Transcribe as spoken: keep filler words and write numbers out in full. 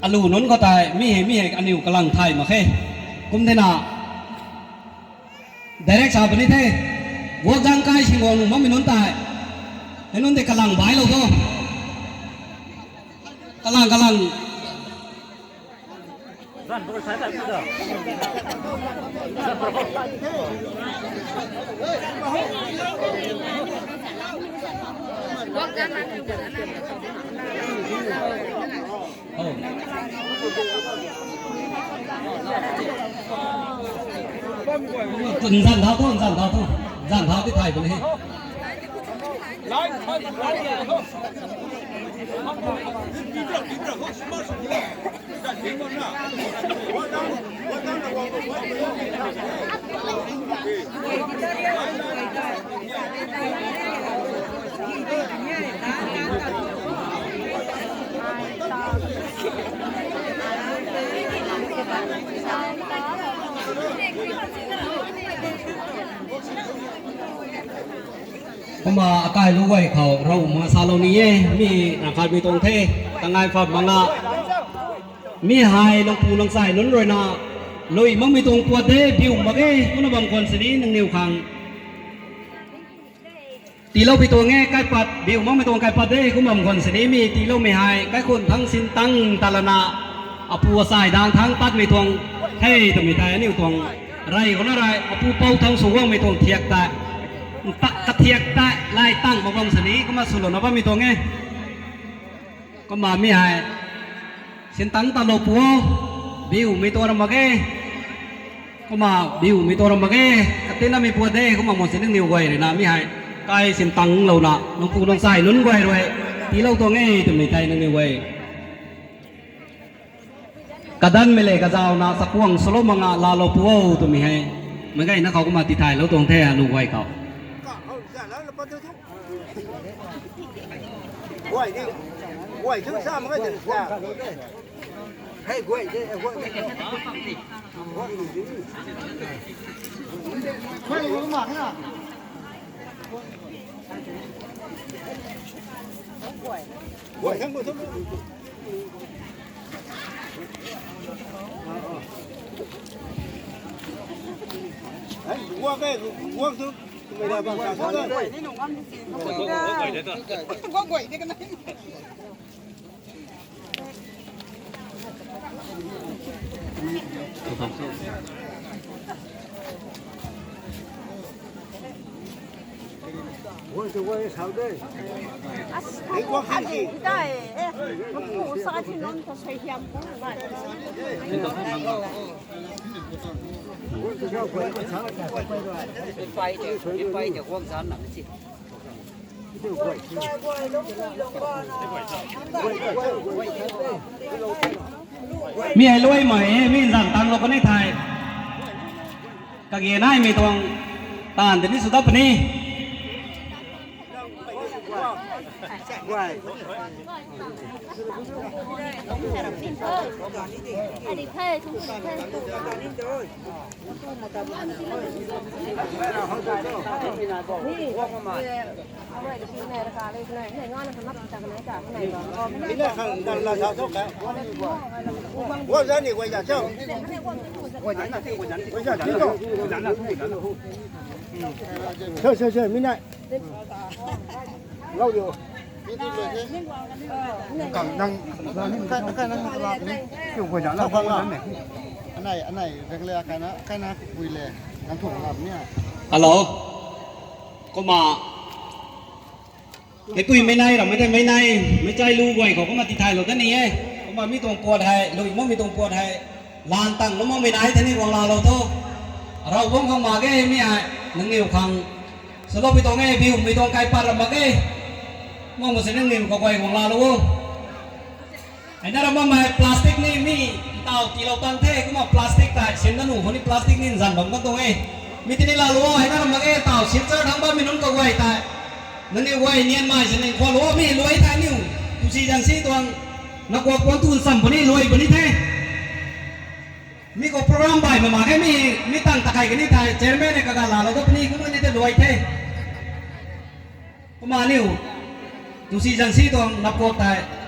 Alu nunc khou tei mi hei mi hei aniu kalang thay mak khe. Kum thena direct sa puni the. Guak zang kai sing guang nung bammei nunc tei, hei nunc tei kalang bailou tho. Kalang kalang. Nzan thau thu, nzan thau thu, nzan thau ti thay puni. Kumna akai lu guay khou Ravguangc manga salou ni e, mi rangkhat mi tuang the, tangai phat manga. Mi hei nang pu nang chai nunc rui na, lui makmei tuang puat de, biu mak ge, kumna bam khwan sini nangniw khang tiilou pi tuang e, kaipat, biu makmei tuang kaipat de, kumna bam khwan sini mi tiiloumei hei, kaikhun thang sintang ta lana, apu achai dang thang tatmei tuang, hei twmei tei aniu tuang, rey khou na rey, apu pou thang sw guangmei tuang thiak tei, ta, kathiak tei, lai tang mak bam sini, kumna swlouna bammei tuang e. Kumna mi hei, sintang talou pu o, biumei tuang ram mak ge, kumna biumei tuang ram mak ge, katinamei puat de, kumna mo sini nangniw guay rui na mi hei, kai sintang louna, nang pu nang chai nunc guay rui, tiilou tuang e, twmei tei nangniw guay. Kadanmei le kazauna chakhwang swlou manga laalou pu o twmei hei, meic gayna khou kumna tithaylou tuang the alu guay khou. Mi hei luai mai e, mi nzan tang lou kan e thei. Kage naimei tuang taanv tini sw dat puni. Hello. Kumna, meic pui meic nai rammei tei meic nai, meic chai lu guay khou kumna tithaylou dat ni e. Kumna mi tuang puat hei, lui makmei tuang puat hei, lan tang lou makmei nai thei ni guang laalou tho. Ravguangc khang mak ge mi hei, nangniw khang swlou pi tuang e, biumei tuang kaipat ram mak ge. Mak ma sini nangniw khou guay guang laalou o. Hei na ram makmei plastic ni mi ntaw tiilou tang the, kumna plastic tei sin na nuh khou ni plastic ni nzan bam kan tuang e. Mi tini laalou o, hei na ram mak ge, ntaw Silchar thangc bammei nunc kaguay tei, nangniw guay nianmei sini khwanlou o, mi luai tei aniu, tu si zan si tuang, na kuak kuan tu nsam puni luai puni the. Mi khou program baihmei mak ge, mi, mi tang takai kani thei chairman e kaga laalou dat puni, kum kani tei luai the. Kumna aniu Tusi Zangsi tuang lapkok tei